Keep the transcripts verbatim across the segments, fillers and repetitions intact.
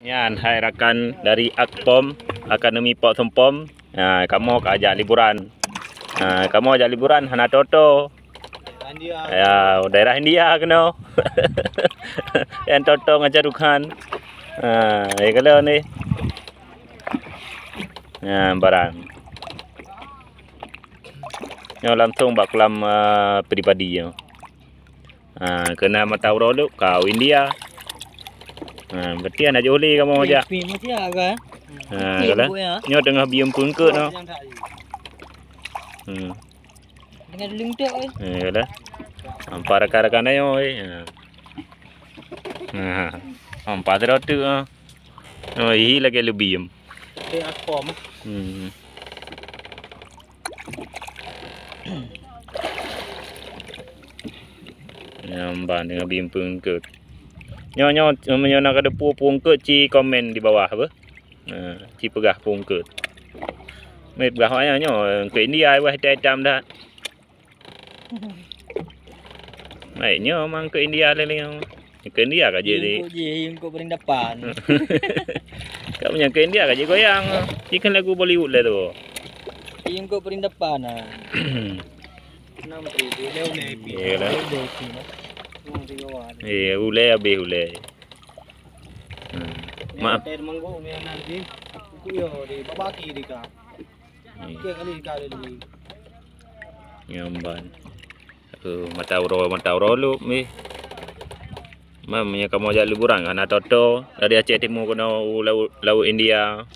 Nyan hai rakan dari Akpom, Akademi Pok Sempom. Ha, kamoe ka jak liburan. Ha, kamoe jak liburan hana toto. Ya, daerah India keunoe. Nyang toto ngon Shah Rukh Khan. Ha, ya kalau ni. Ha, barang. Nyoe langsung bak kolam, eh, pribadi nyoe. Ha, keunan mata uroe lôn ka u India. Ha, berarti hana jeuet lé kamoe jak. Pi, pi, mesti agak, eh? Ha, pi, kalau buat ya. Nyoe teungoh biem peungkeut nyoe. Hmm. Dengan leueng tok, eh. Eh, kalau. Hampa rakan-rakan ayo, eh. Ha. Ha. Hampa sidroe teuk, ha. Oh, hi lagèe lubiem. Teh Akpom. Hmm. Nyang ban dengan biem peungkeut. Nyoe, nyoe, meunyoe na ka deupue peungkeut ci komen di bawah beuh. Ha, ci peugah peungkeut. Meupeugah awak nyan nyoe, eungkeut India wah itam-itam that. Hai, nyoe mang eungkeut India lé nyoe. Eungkeut India ka jeuet di. Eungkeut jih, eungkeut peurindapan. Ka meunyoe eungkeut India ka jeuet goyang. Ikan lagu Bollywood lé tu. Eungkeut peurindapan ah. Iyalah. Iya, ulèe habéh ulèe. Hmm. Mak. Iya. Nyang ban. Eh, mata uroe, mata uroe lom, eh. Mam, meunyoe kamoe jak liburan, hana toto dari Aceh Timu keunoe u laut, laut India.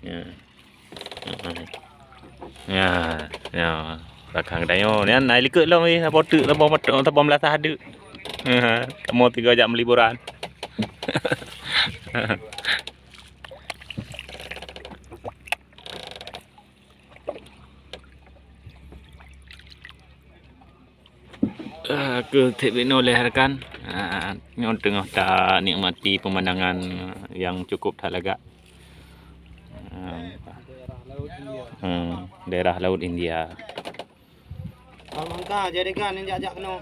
Ya. Ya, ya. Belakang tanyoe. Nyan, na likot lom, eh, saboh teuk, saboh meuteuk, saboh meulasah deuk. Kamoe tiga jak meuliburan. Ah, keuh tieb inoe lé rakan. Ah, nyoe teungoh tanikmati pemandangan yang cukup that lagak. Ah, hmm, daerah laut India. Bang Angka, jadi kan yang jak-jak keunoe.